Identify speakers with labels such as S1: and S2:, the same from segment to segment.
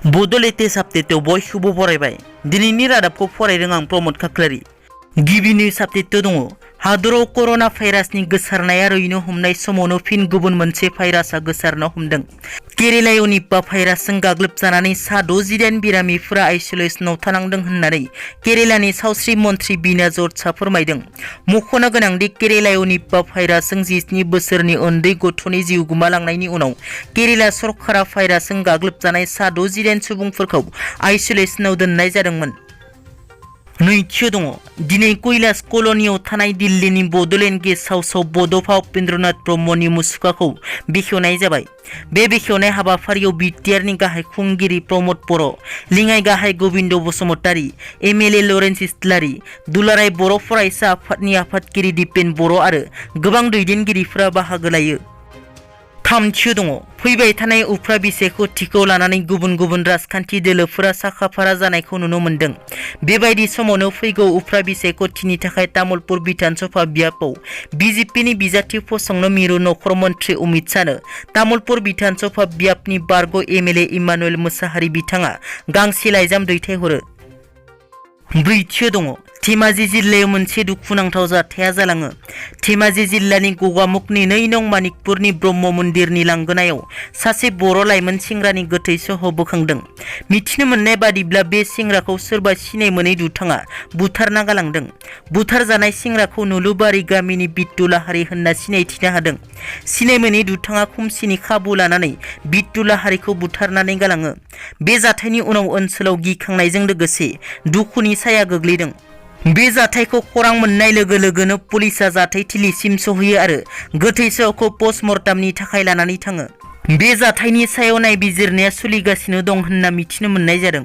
S1: Bodo latest update बयखौबो फरायबाय दिनैनि रादाबखौ फरायदों आं प्रमद खाख्लारि गिबि निउज अपडेट दङ हादराव कर'ना भाइरासनि गोसारनाया रैनो हमनाय समावनो फिन गुबुन मोनसे भाइरासआ गोसारनो हमदों केरेलायाव निपा भाइरासजों गाग्लोबजानानै सा 68 बेरामिफोरा आइसोलेसनाव थानांदों होननानै केरेलानि सावस्रि मन्थ्रि बिना जर्जआ फोरमायदों मख'नो गोनांदि केरेलायाव निपा भाइरासजों 17 बोसोरनि उन्दै गथ'नि जिउ गोमालांनायनि उनाव केरेला सरकारा भाइरासजों गाग्लोबजानाय सा 68 सुबुंफोरखौ आइसोलेसनाव दोननाय जादोंमोन नैथियाव दङ दिनै कैलाश कल'नियाव थानाय दिल्लीनि बड'लेण्ड गेस्ट हाउसआव बड'फा उपेन्द्रनाथ ब्रह्मनि मुसुखाखौ बेखेवनाय जाबाय बे बेखेवनाय हाबाफारियाव BTR नि गाहाय खुंगिरि प्रमद बर' लिङाइ गाहाय गोविन्द बसुमतारी MLA लरेन्स इस्लारि दुलाराय बर' फरायसा आफादनि आफादगिरि दिपेन बर' आरो गोबां दैदेनगिरिफोरा बाहागो लायो थामथियाव दङ फैबाय थानाय उफ्रा बिसायख'थिखौ लानानै गुबुन गुबुन राजखान्थि दोलोफोरा साखाफारा जानायखौ नुनो मोन्दों बेबायदि समावनो फैगौ उफ्रा बिसायख'थिनि थाखाय तामुलपुर बिधान सभा बियाबाव BJPनि बिजाथि फसंनो मिरु नखर मन्थ्रि अमित शाहनो तामुलपुर बिधान सभा बियाबनि बारग' MLA इमानुएल मोसाहारि बिथाङा गांसे लाइजाम दैथायहरो ब्रैथियाव दङ धेमाजि जिल्लायाव मोनसे दुखुनांथाव जाथाया जालाङो धेमाजि जिल्लानि गगामुखनि 2 नं मानिकपुरनि ब्रह्म मन्दिरनि लांगोनायाव सासे बर' लाइमोन सेंग्रानि गोथै सह बोखांदों मिथिनो मोननाय बादिब्ला बे सेंग्राखौ सोरबा सिनाय मोनै दुथाङा बुथारना गालांदों बुथारजानाय सेंग्राखौ नुलुबारि गामिनि बिट्टु लाहारि होनना सिनायथिनो हादों सिनाय मोनै दुथाङा खुमसिनि खाबु लानानै बिट्टु लाहारिखौ बुथारनानै गालाङो बे जाथायनि उनाव ओनसोलाव गिखांनायजों लोगोसे दुखुनि साया गोग्लैदों बे जाथायखौ खौरां मोननाय लोगो लोगोनो पुलिसआ जाथायथिलिसिम सहैयो आरो गोथै सहखौ पस्टमर्टमनि थाखाय लानानै थाङो बे जाथायनि सायाव नायबिजिरनाया सोलिगासिनो दं होनना मिथिनो मोननाय जादों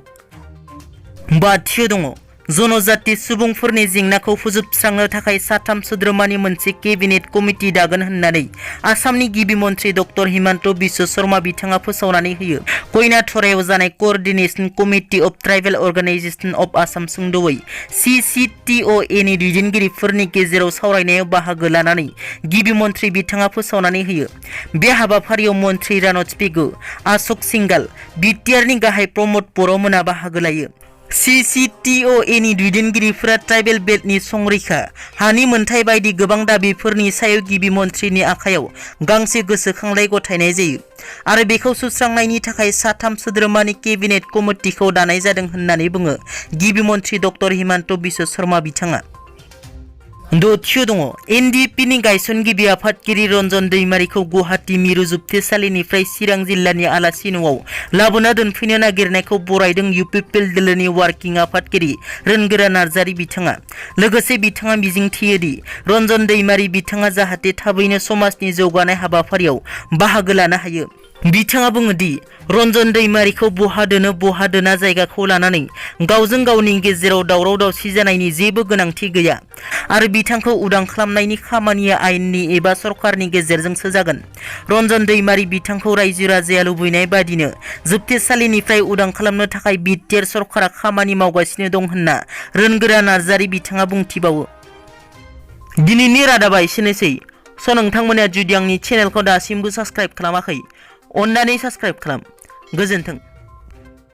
S1: बाथियाव दङ जनजाति सुबुंफोरनि जेंनाखौ फोजोबस्रांनो थाखाय 3 सोद्रोमानि मोनसे केबिनेट कमिटि दागोन होननानै आसामनि गिबि मन्थ्रि डक्टर हिमन्त बिश्व शर्मा बिथाङा फोसावनानै होयो कयनाथरायाव जानाय coordination committee of tribal organisation of Assam सुंद'यै CCTOA नि दैदेनगिरिफोरनि गेजेराव सावरायनायाव बाहागो लानानै गिबि मन्थ्रि बिथाङा फोसावनानै होयो बे हाबाफारियाव मन्थ्रि रानज पेगु अशोक सिंगाल BTR नि गाहाय प्रमद बर' मोना बाहागो लायो CCTOA नि दैदेनगिरिफोरा ट्राइबेल बेल्टनि संरैखा हानि मोनथाय बायदि गोबां दाबिफोरनि सायाव गिबि मन्थ्रिनि आखायाव गांसे गोसोखांलाय गथायनाय जायो आरो बेखौ सुस्रांनायनि थाखाय 3 सोद्रोमानि केबिनेट कमिटिखौ दानाय जादों होननानै बुङो गिबि मन्थ्रि डक्टर हिमन्त बिश्व शर्मा बिथाङा दथियाव दङ NDP नि गायसनगिरि आफादगिरि रन्जन दैमारिखौ गुवाहाटी मिरु जोबथेसालिनिफ्राय चिरां जिल्लानि आलासि न'आव लाबोना दोनफैनो नागिरनायखौ बरायदों UPPL दोलोनि वार्किं आफादगिरि रोनगोरा नार्जारी बिथाङा लोगोसे बिथाङा मिजिंथियोदि रन्जन दैमारी बिथाङा जाहाथे थाबैनो समाजनि जौगानाय हाबाफारियाव बाहागो लानो हायो बिथाङा बुङोदि रन्जन दैमारीखौ बहा दोना जायगाखौ लानानै गावजों गावनि गेजेराव दावराव दावसि जानायनि जेबो गोनांथि गैया आरो बिथांखौ उदां खालामनायनि खामानिया आयेननि एबा सरकारनि गेजेरजोंसो जागोन रन्जन दैमारी बिथांखौ रायजो राजाया लुबैनाय बादिनो जोबथेसालिनिफ्राय उदां खालामनो थाखाय BTR सरकारा खामानि मावगासिनो दं होनना रोनगोरा नार्जारी बिथाङा बुंथिबावो दिनैनि रादाबा एसेनोसै नोंथांमोना जुदि आंनि चेनेलखौ दासिमबो साबस्क्राइब खालामाखै अन्नानै साबस्क्राइब खालाम गोजोन्थों।